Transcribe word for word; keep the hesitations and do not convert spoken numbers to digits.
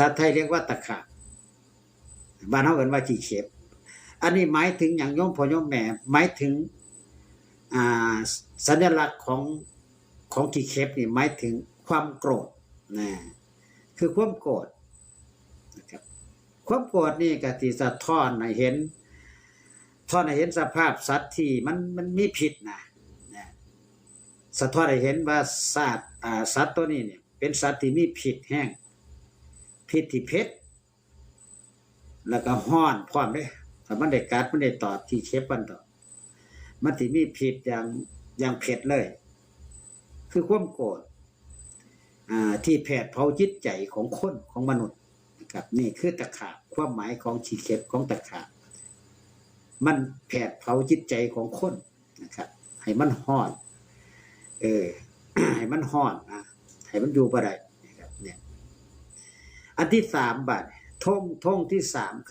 าไทยเรียกว่าตะขาบ บ้านเฮาเอิ้นว่าขี้เข็บ อันนี้หมายถึงหยังโยมพ่อโยมแม่ หมายถึง อ่า สัญลักษณ์ของ ของขี้เข็บนี่หมายถึงความโกรธนะ คือความโกรธนะครับ ความโกรธนี่ก็สิสะท้อนให้เห็น สะท้อนให้เห็นสภาพสัตว์ที่มัน มันมีพิษนะ นะ สะท้อนให้เห็นว่าสัตว์ อ่า สัตว์ตัวนี้เนี่ย เป็นสัตว์ที่มีพิษแฮง พิษที่เผ็ด แล้วก็ร้อนพร้อมเด้ ถ้ามันได้กัด มันได้ตอด ขี้เข็บมันตอด มันสิมีพิษอย่าง อย่างเผ็ดเลย คือความโกรธ อ่า ที่แผดเผาจิตใจของคน ของมนุษย์นะครับ นี่คือตะขาบ ความหมายของขี้เข็บของตะขาบ มันแผดเผาจิตใจของคนนะครับ ให้มันร้อน เออ ให้มันร้อนนะ ให้มันอยู่บ่ได้นะครับ เนี่ย อันที่สาม บาด ธง ธงที่สาม คือ